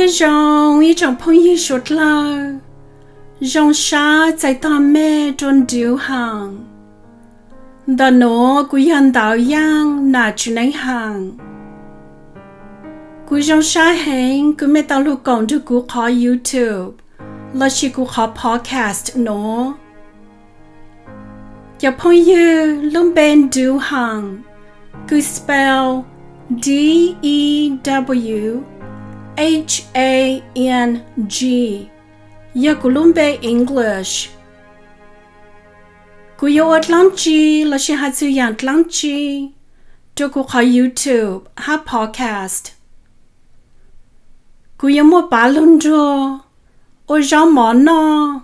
Nyob zoo ib tsoom phooj ywg suav dlawg, zoo sab txais tog mej rua Nruv Haas. Ntawm nuav kuv yog Ntawv Yaaj Nam Tswv Neeb Haas. Kuv zoo sab heev kws mej tau lug koom nrug kuv qhov YouTube lossis kuv qhov podcast nuav. Cov phooj ywg, lub npe Nruv Haas kws spell D E W H A N G yog kuv lub npe English. Kuv yuav ua dlaab tsi lossis has txug yaam dlaab tsi rua kuv qhov YouTube hab podcast? Kuv yuav muaj pav lug nruag, ua zaub mov noj,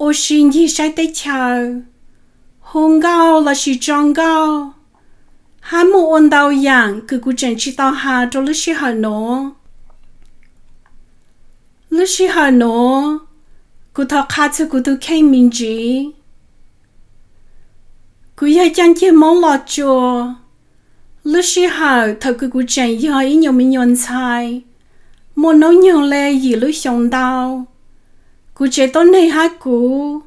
ua si ncig saib teb chaws, hu nkauj lossis tso nkauj, hab muaj ua ntau yaam kws kuv tseem tsi tau has rua lub sij hawm nuav. Lub sij hawm nuav, kuv thov qha txug kuv tug kheej me ntsis. Kuv yog Caaj Ceg Moob Los Tsua. Lub sij hawm thaum kws kuv tseem yog ib nyuas me nyuas ntxhais, muaj noob nyoog le yim lub xyoo ntau, kuv tsev tuab neeg hab kuv,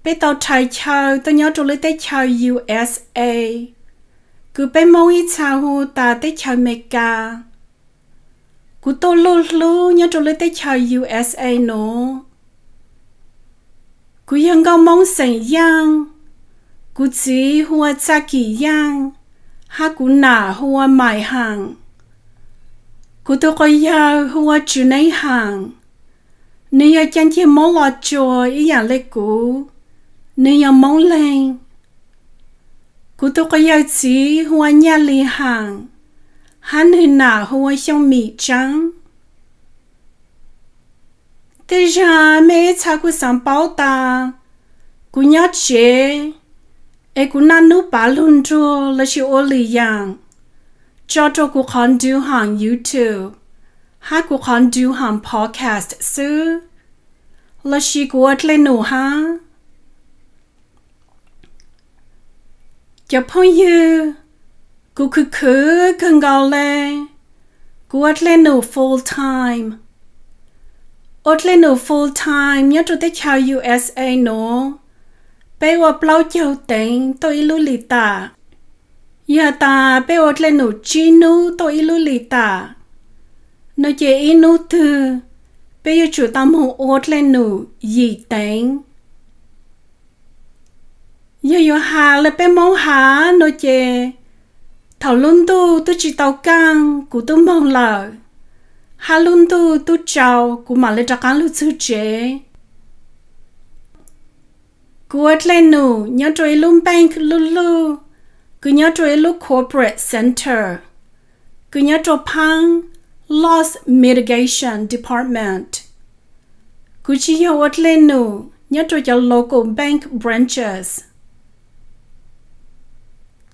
peb tau rhais chaw tuaj nyob rua lub teb chaws U S A, kws peb Moob ib txha hu tas teb chaws Amelikas. Kuv tuaj luj hlub nyob rua lub teb chaws U S A nuav. Kuv yog nkauj Moob xeem Yaaj, kuv txiv hu ua Txaj Kim Yaaj, hab kuv nam hu ua Maim Haas. Kuv tug quas yawg hu ua Tswv Neeb Haas, nwg yog Caaj Ceg Moob Los Tsua ib yaam le kuv, nwg yog Moob Leeg. Kuv tug quas yawg txiv hu ua Nyaj Lis Haas, hab nwg nam hu ua Xyooj Mim Tsaab. Tej zag mej ib txha kuj xaav paub tas kuv nyob tsev es kuv naj nub pav lug nruag lossis ua lwm yaam tso rua kuv qhov Nruv Haas YouTube hab kuv qhov Nruv Haas podcast xwb, lossis kuv ua dlej num hab. Cov phooj ywg, kuv khwv khwv kawg nkaus le, kuv ua dlej num full time. Ua dlej num full time nyob rua teb chaws U S A nuav, peb ua plaub caug teev tuaj ib lub lis tam. Yog tas peb ua dlej num tsib nub tuaj ib lub lis tam, no ces ib nub twg peb yuav tsum tau moog ua dlej num yim teev. Yog yuav has le peb Moob has no ces, thaum lub ntuj tub tsi tau kaaj kuv tub moog lawm, hab lub ntuj tub tsau kuv mam le rov qaab lug txug tsev. Kuv ua dlej num nyob rua ib lub bank luj luj, kws nyob rua ib lub corporate center, kws nyob rua phaab loss mitigation department. Kuv tsi yog ua dlej num nyob rua cov local bank branches.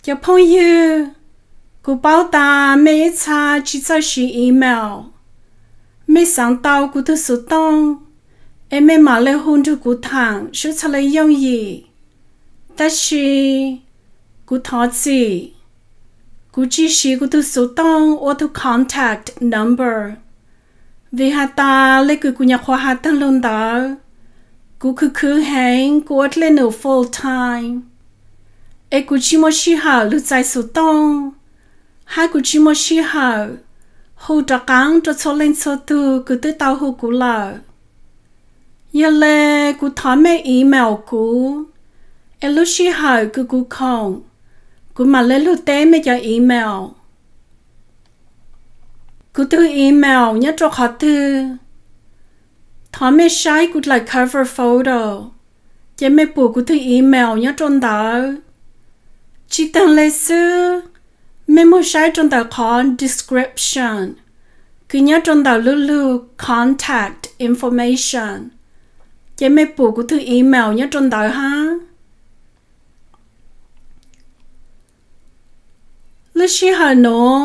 Cov phooj ywg, kuv paub tas mej ib txha tsi txawj siv email, mej xaav tau kuv tug xuv tooj es mej mam le hu nrug kuv thaam sub txhad le yooj yim. Tab sis kuv thov txim, kuv tsi siv kuv tug xuv tooj ua tug contact number, vim has tas le kws kuv nyuam qhuav has taag lug ntawd, kuv khwv khwv heev kuv ua dlej num full time, es kuv tsi muaj sij hawm lug txais xuv tooj, hab kuv tsi muaj sij hawm hu rov qaab rua txhua leej txhua tug kws twb tau hu kuv lawm. Yog le, kuv thov mej email kuv, es lub sij hawm kws kuv khoom, kuv mam le lug teb mej cov email. Kuv tug email nyob rua qhov twg? Thov mej saib kuv dlaim cover photo, ces mej pum kuv tug email nyob rua ntawd. Tsi taag le xwb, mej moog saib rua ntawm qhov description, kws nyob rua ntawm lub lug contact information, ces mej pum kuv tug email nyob rua ntawd hab. Lub sij hawm nuav,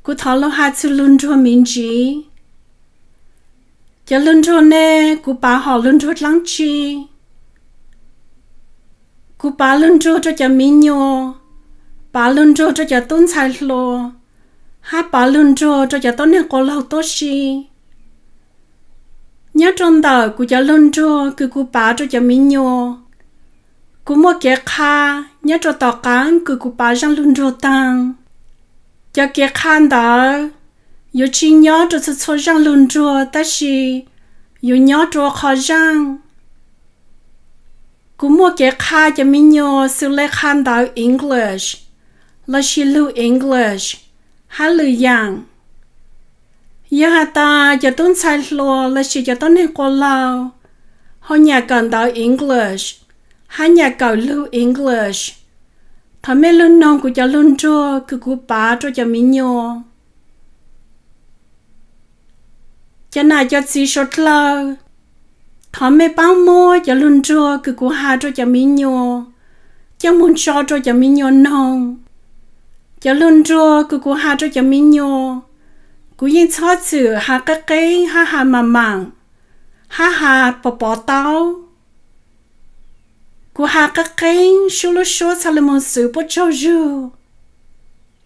kuv thov lug has txug lug nruag me ntsis. Cov lug nruag ne, kuv pav hom lug nruag dlaab tsi? Kuv pav lug nruag rua cov miv nyuas, pav lug nruag rua cov tub ntxhais hluas, hab pav lug nruag rua cov tuab neeg quas laug tuab si. Nyob rau ntawm kuv cov lug nruag kws kuv pav rau cov miv nyuas, kuv muaj kev qha nyob rau tom qaab kws kuv pav zaaj lug nruag taag. Cov kev qha ntawd yuav tsi nyob rau txhua txhua zaaj lug nruag, tab sis yuav nyob rua qhov zaaj. Kuv muaj kev qha cov miv nyuas xws le qha ntawv English lossis lug English hab lwm yaam. Yog has tas cov tub ntxhais hluas lossis cov tuab neeg quas laug ho nyam kawm ntawv English hab nyam kawm lug English, thov mej lug noog kuv cov lug nruag kws kuv pav rua cov miv nyuas. Cov nam cov txiv suav dlawg, thov mej paab muab cov lug nruag kws kuv has rua cov miv nyuas coj moog tso rua cov miv nyuas noog. Cov lug nruag kws kuv has rua cov miv nyuas, kuv yeej txhob txwm has qeeb qeeb hab has maam maam hab has pov pov taub. Kuv has qeeb qeeb sub lub suab txhaj le moog xwv puab tsaug zug.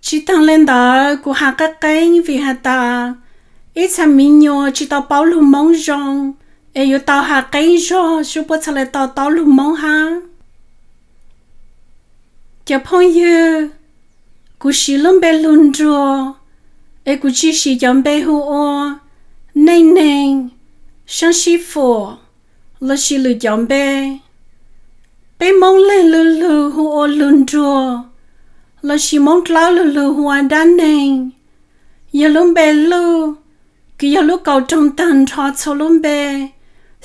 Tsi taag le ntawd, kuv has qeeb qeeb vim has tas ib txha miv nyuas tsi tau paub lug Moob zoo, es yuav tau has qeeb zog sub puab txhaj le tau taub lug Moob hab. Cov phooj ywg, kuv siv lub npe lug nruag, es kuv tsi siv cov npe hu ua neej neeg, saab sib fum, lossis lwm cov npe. Peb Moob Leeg lu lug hu ua lug nruag, lossis Moob Dlawb lu lug hu ua dab neeg, yog lub npe luj, kws yog lub kaus roog taag nrho txhua lub npe,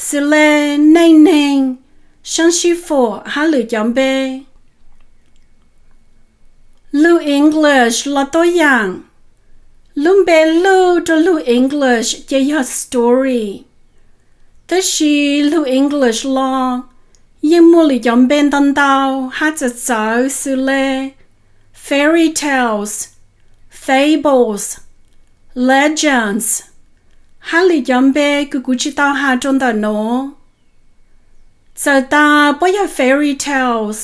xws le neej neeg, saab sib fum hab lwm cov npe. Lug English los tuab yaam, lub npe luj rua lug English ces yog story, tab sis lug English los yeej muaj lwm cov npe ntau ntau hab txawv txawv xws le fairy tales, fables, legends, hab lwm cov npe kws kuv tsi tau has rua ntawm nuav. Txawm tas puab yog fairy tales,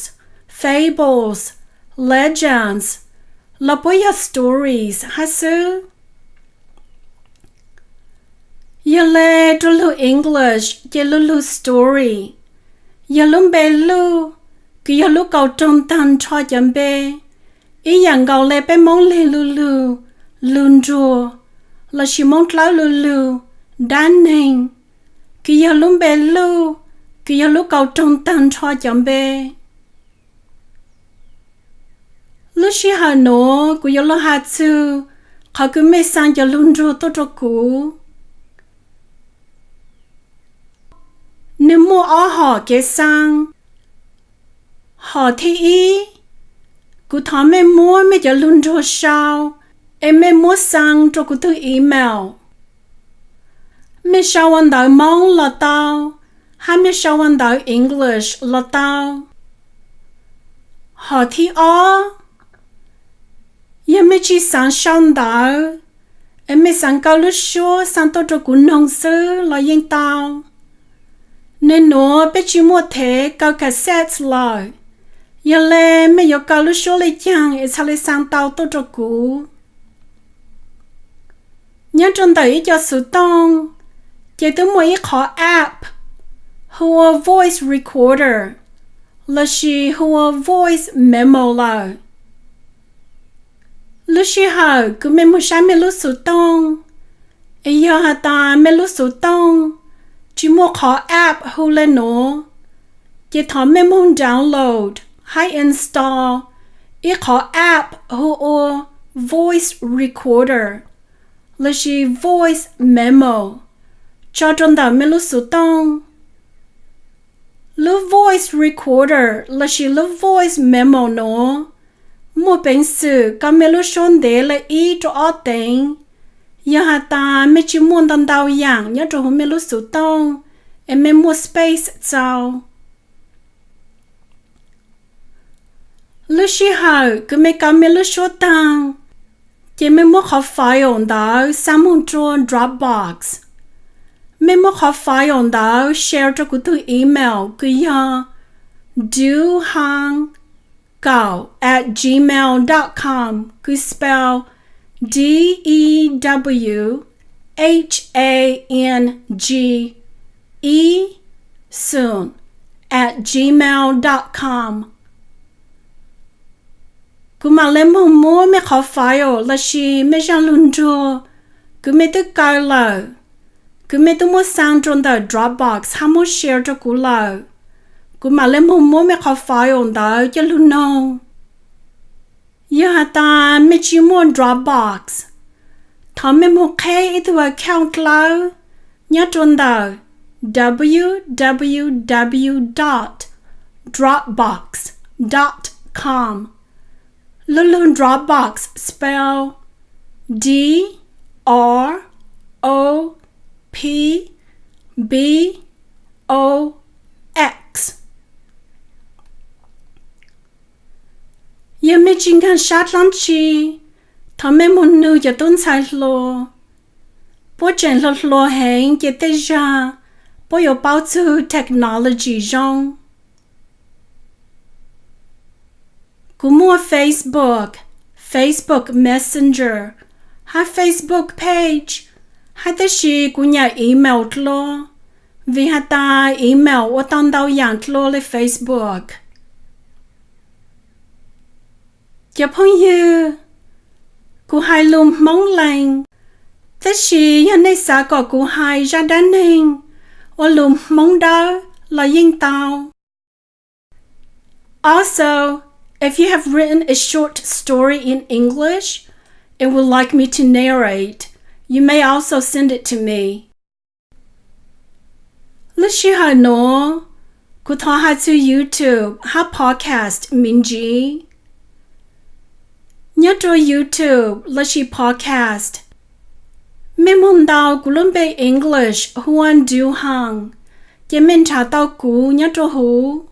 fables, legends, los puab yog stories hab xwb. Yog le rua lug English ces lu lug story yog lub npe luj, kws yog lub kaus roog taag nrho cov npe, ib yaam nkaus le peb Moob Leeg lu lug lug nruag, lossis Moob Dlawb lu lug dab neeg, kws yog lub npe luj, kws yog lub kaus roog taag nrho cov npe. Lub sij hawm nuav kuv yuav lug has txug qhov kws mej xaa cov lug nruag tuaj rua kuv. Nwg muaj ob hom kev xaa. Hom thib ib, kuv thov mej muab mej cov lug nruag sau, es mej muab xaa rua kuv tug email. Mej sau ua ntawv Moob los tau, hab mej sau ua ntawv English los tau. Hom thib ob, yog mej tsi xaav sau ntawv, es mej xaav kaw lub suab xaa tuaj rua kuv noog xwb los yeej tau. Nwg nuav peb tsi muaj thev kaw cassette lawm, yog le mej yuav kaw lub suab le caag es txhaj le xaa tau tuaj rua kuv. Nyob rua ntawm ib co xuv tooj, ces twb muaj ib qhov app hu ua voice recorder, lossis hu ua voice memo lawm. Lub sij hawm kws mej moog saib mej lub xuv tooj, es yog has tas mej lub xuv tooj tsi muaj qhov app hu le nuav, ces thov mej moog download hab install ib qhov app hu ua voice recorder, lossis voice memo, tso rua ntawm mej lub xuv tooj. Lub voice recorder lossis lub voice memo nuav muaj peev xwm kaw mej lub suab ntev le ib rua ob teev, yog has tas mej tsi muaj ntau ntau yaam nyob rua huv mej lub xuv tooj, es mej muaj space txaus. Lub sij hawm kws mej kaw mej lub suab taag, ces mej muab qhov file ntawd xaa moog rua Dropbox. Mej muab qhov file ntawd share rua kuv tug email kws yog dewhang kaum at gmail dot com, kws spell D E W H A N G i xoom at gmail dot com. Kuv mam le moog muab mej qhov file lossis mej zaaj lug nruag kws mej twb kaw lawm, kws mej twb muab xaa rua ntawm Dropbox hab muab share rua kuv lawm. Kuv mam le moog muab mej qhov file ntawd coj lug noog. Yog has tas mej tsi muaj Dropbox, thov mej moog qheb ib tug account dlawb nyob rua ntawm w w w dot dropbox dot com. Lug lug Dropbox spell d r o p b o x. Yog mej tsi nkaag sab dlaab tsi, thov mej moog nug cov tub ntxhais hluas. Puab tseem hluas hluas heev ces tej zag puab yuav paub txug technology zoo. Kuv muaj Facebook, Facebook Messenger, hab Facebook page, hab tab sis kuv nyam email dlua, vim has tas email ua tau ntau yaam dlua le Facebook. Cov phooj ywg, kuv hais lus Hmoob Lees, tab sis yog nej xav kom kuv hais zaj dab neeg ua lus Hmoob Dawb los yeej tau. Also, if you have written a short story in English and would like me to narrate, you may also send it to me. Lub sij hawm nuav, kuv thov has txug YouTube hab podcast me ntsis. Nyob rua YouTube lossis podcast, mej moog ntaus kuv lub npe English Huan Du Hang, ces mej nrhav tau kuv nyob rua huv.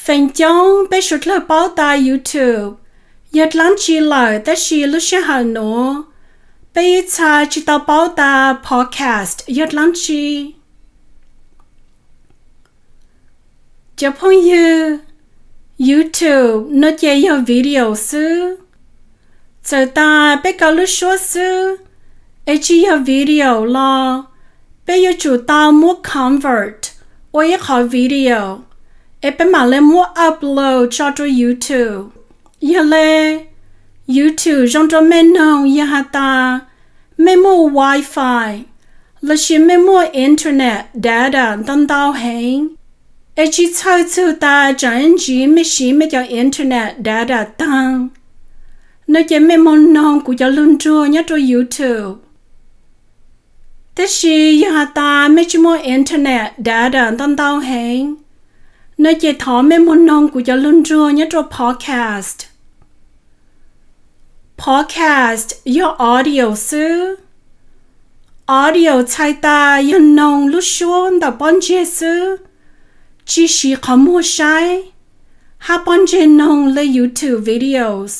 Feem coob peb suav dlawg paub tas YouTube yog dlaab tsi lawm, tab sis lub sij hawm nuav peb ib txha tsi tau paub tas podcast yog dlaab tsi. Cov phooj ywg, YouTube nuav ces yog video xwb. Txawm tas peb kaw lub suab xwb es tsi yog video los peb yuav tsum tau muab convert ua ib qhov video es peb mam le muab upload tso rua YouTube. Yog le, YouTube zoo rua mej noog yog has tas mej muaj Wi-Fi lossis mej muaj internet data ntau ntau heev, es tsi txhawj txug tas tsaam ib ntsis mej siv mej cov internet data taag, nuav ces mej moog noog kuv cov lug nruag nyob rua YouTube. Tab sis yog has tas mej tsi muaj internet data ntau ntau heev, nuav ces thov mej moog noog kuv cov lug nruag nyob rua podcast. Podcast yog audio xwb. Audio txhais tas yog noog lub suab ntawm pob ntseg xwb, tsi siv qhov muag saib, hab pob ntseg noog le YouTube videos.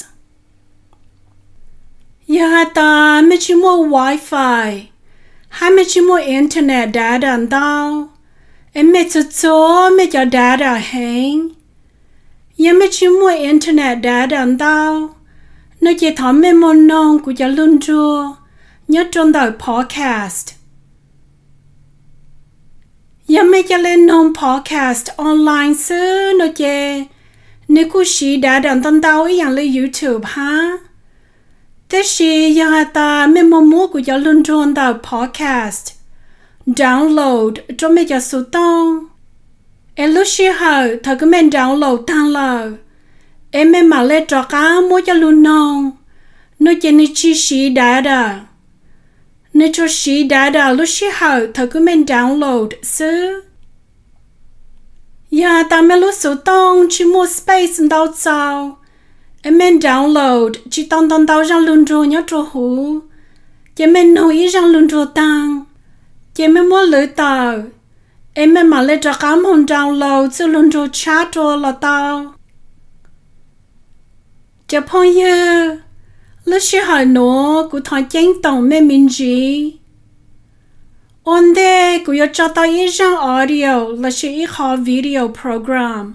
Yog has tas mej tsi muaj Wi-Fi, hab mej tsi muaj internet data ntau, es mej txuag txuag mej cov data heev, yog mej tsi muaj internet data ntau, nuav ces thov mej moog noog kuv cov lug nruag nyob rua ntawm podcast. Yog mej ca le noog podcast online xwb nuav ces nwg kuj siv data ntau ntau ib yaam le YouTube hab. Tab sis yog has tas mej moog muab kuv cov lug nruag ntawm podcast download rua mej cov xuv tooj, es lub sij hawm thaum kws mej download taag lawm, es mej mam le rov qaab muab coj lug noog, nuav ces nwg tsi siv data. Nwg tsuas siv data lub sij hawm thaum kws mej download xwb. Yog tas mej lub xuv tooj tsi muaj space ntau txaus, es mej download tsi tau ntau ntau zaaj lug nruag nyob rua huv, ces mej noog ib zaaj lug nruag taag, ces mej muab lwv tawm, es mej mam le rov qaab moog download txuj lug nruag tshab rua los tau. Cov phooj ywg, lub sij hawm nuav kuv thov ceeb toom mej me ntsis. Ua ntej kuv yuav tso tau ib zaaj audio lossis ib qho video program,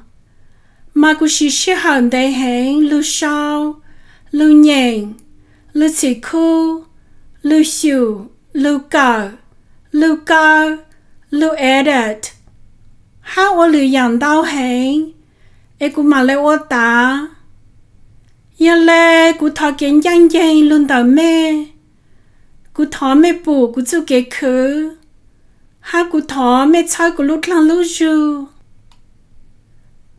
mas kuv siv sij hawm ntev heev lug sau, lug nyeem, lug txhim khu, lug xyum, lug kawm, lug kaw, lug edit, hab ua lwm yaam ntau heev, es kuv maam le ua taag. Yog le, kuv thov kev ncaaj nceeg lug ntawm mej. Kuv thov mej pum kuv txuj kev khwv, hab kuv thov mej txhawb kuv lub dlaag lub zug.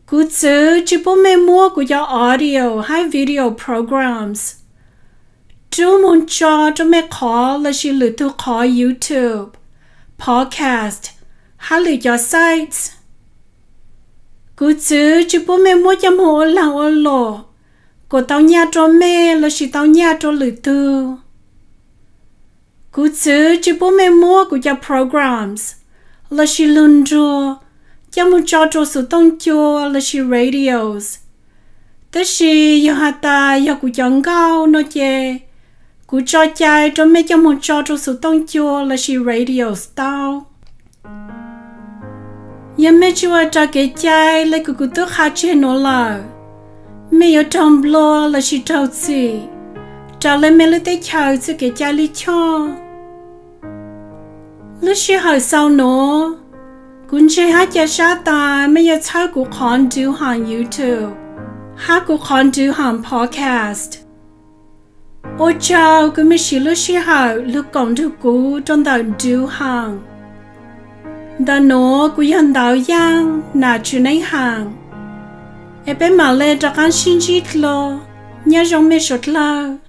Kuv txwv tsi pub mej muab kuv cov audio hab video programs rub moog tso rua mej qhov lossis lwm tug qhov YouTube, podcast, hab lwm cov sites. Kuv txwv tsi pub mej muab coj moog ua laag ua luam kuas tau nyaj rua mej lossis tau nyaj rua lwm tug. Kuv txwv tsi pub mej muab kuv cov programs lossis lug nruag coj moog tso rua xuv tooj cua lossis radios. Tab sis yog has tas yog kuv cov nkauj no ces kuv tso cai rua mej coj moog tso rua xuv tooj cua lossis radios tau. Yog mej tsi ua raws kev cai le kuv kuv tub qha tseg nuav lawm, mej yuav raug nplua lossis raug txim raws le mej lub teb chaws txuj kev cai lij choj. Lub sij hawm xaus nuav, kuv ntseeg hab ca sab tas mej yuav txhawb kuv qhov Ntuv Haam YouTube hab kuv qhov Ntuv Haam podcast. Ua tsaug kws mej siv lub sij hawm lug koom nrug kuv rua ntawm Ntuv Haam. Ntawm nuav kuv yog Ntawv Yaaj Nam Tswv Neeb Haam, es peb maam le rov qaab sib ntsib dlua. Nyob zoo mej suav dlawg.